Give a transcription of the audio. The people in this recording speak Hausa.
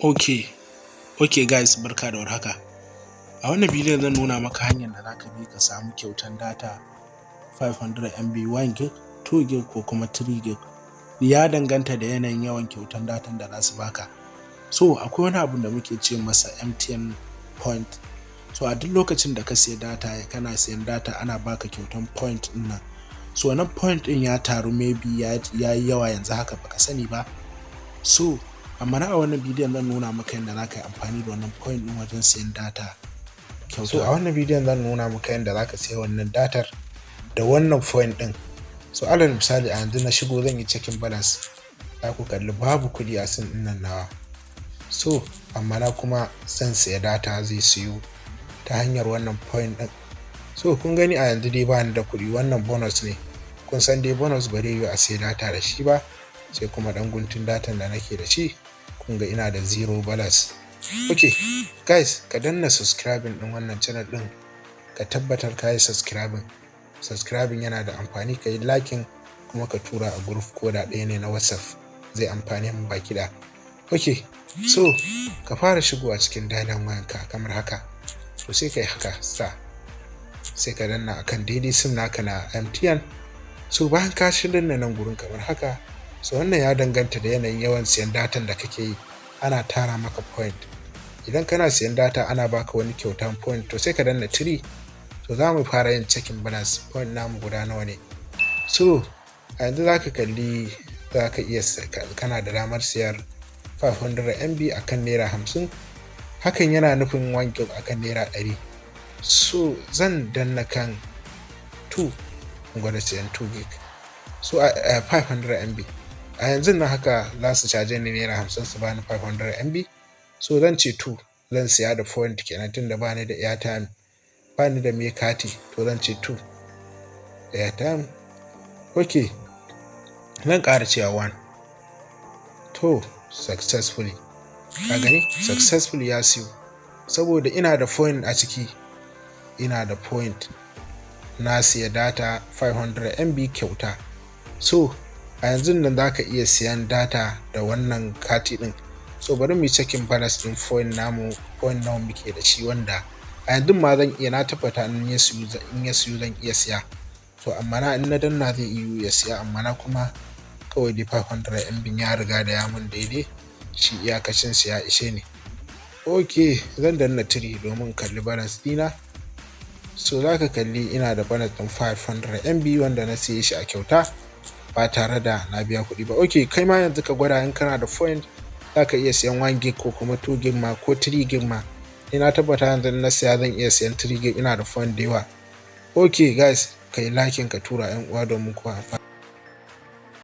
Ok guys, barka da warhaka. A wannan bidiyon zan nuna maka hanyar da za ka bi ka samu kyautan data 500 MB, 1 gig, 2 gig ko kuma 3 gig. Ya danganta da yanayin yawan kyautan datan da za su baka. So akwai wani abu da muke ce masa MTN point. So a duk lokacin da ka siya data, kana siyan data ana baka kyautan point ɗin nan. So wannan point ɗin ya taru, maybe ya yi yawa yanzu haka baka sani ba. So amma na a wannan bidiyon zan nuna maka yadda za ka yi amfani da wannan point ɗin wajen siyan data kyauta. So a wannan bidiyon zan nuna maka yadda za ka siya wannan datar da wannan point ɗin. So alal misali, a yanzu na shigo zan yi checking balance. Za ku kalli babu kuɗi a SIM ɗin nan nawa. So amma na kuma zan siya data, zai siyu ta hanyar wannan point ɗin. So kun gani, a yanzu dai bani da kuɗi, wannan bonus ne. Kun san dai bonus ba zai yiwu a siya data da shi ba, sai kuma ɗan guntun datan da nake da shi, kun ga ina da zero balance. Ok guys, ka danna subscribing ɗin wannan channel ɗin, ka tabbatar ka yi subscribing. Subscribing yana da amfani, ka yi liking kuma ka tura a group ko da ɗaya ne na WhatsApp, zai amfane mu baki ɗaya. Ok, so ka fara shigowa cikin dialer wayanka kamar haka. To sai ka yi haka star, sai ka danna akan daidai SIM naka na MTN. So bayan ka danna nan gurin kamar haka, so wannan ya danganta da yanayin yawan siyan datan da kake yi, ana tara maka point. Idan kana siyan data ana baka wani kyautan point, to sai ka danna 3. To za mu fara yin checking balance, point namu guda nawa ne. So a yanzu za ka kalli za ka iya, kana da damar siyar 500 MB akan ₦50. Hakan yana nufin 1 gig akan ₦100. So zan danna kan 2, gwada siyan 2 gig. So a 500 MB. A yanzu nan haka za su caje ni ₦50 su bani 500 MB. So zan ce 2 zan siya da point kenan, tunda bani da airtime, bani da mai kati, to zan ce 2 airtime. Ok, zan ƙara cewa 1. To successfully, ka gani, successfully ya siyo saboda ina da point a ciki, ina da point, na siya data 500 MB kyauta. So a yanzu nan za ka iya siyan data da wannan kati ɗin. So bari mu yi checking balance ɗin point namu, point nawa muke da shi, wanda a yanzu ma zan iya, na tabbata in ya siyu zan iya siya. To amma na in na danna zai iya ya siya, amma na kuma kawai dai 500 MB ya riga da ya mun daidai, shi iyakacin siya ishe ni. Ok, zan danna 3 domin kalli balance ɗina. So za ka kalli ina da balance ɗin 500 MB wanda na siye shi a kyauta ba tare da na biya kuɗi ba. Ok, kai ma yanzu ka gwada, in kana da point za ka iya siyan 1 gig ko kuma 2 gig ma ko 3 gig ma. Ni na tabbata yanzu na siya zan iya siyan 3 gig, ina da point da yawa. Ok guys, ka yi liking, ka tura 'yan uwa domin kowa amfani.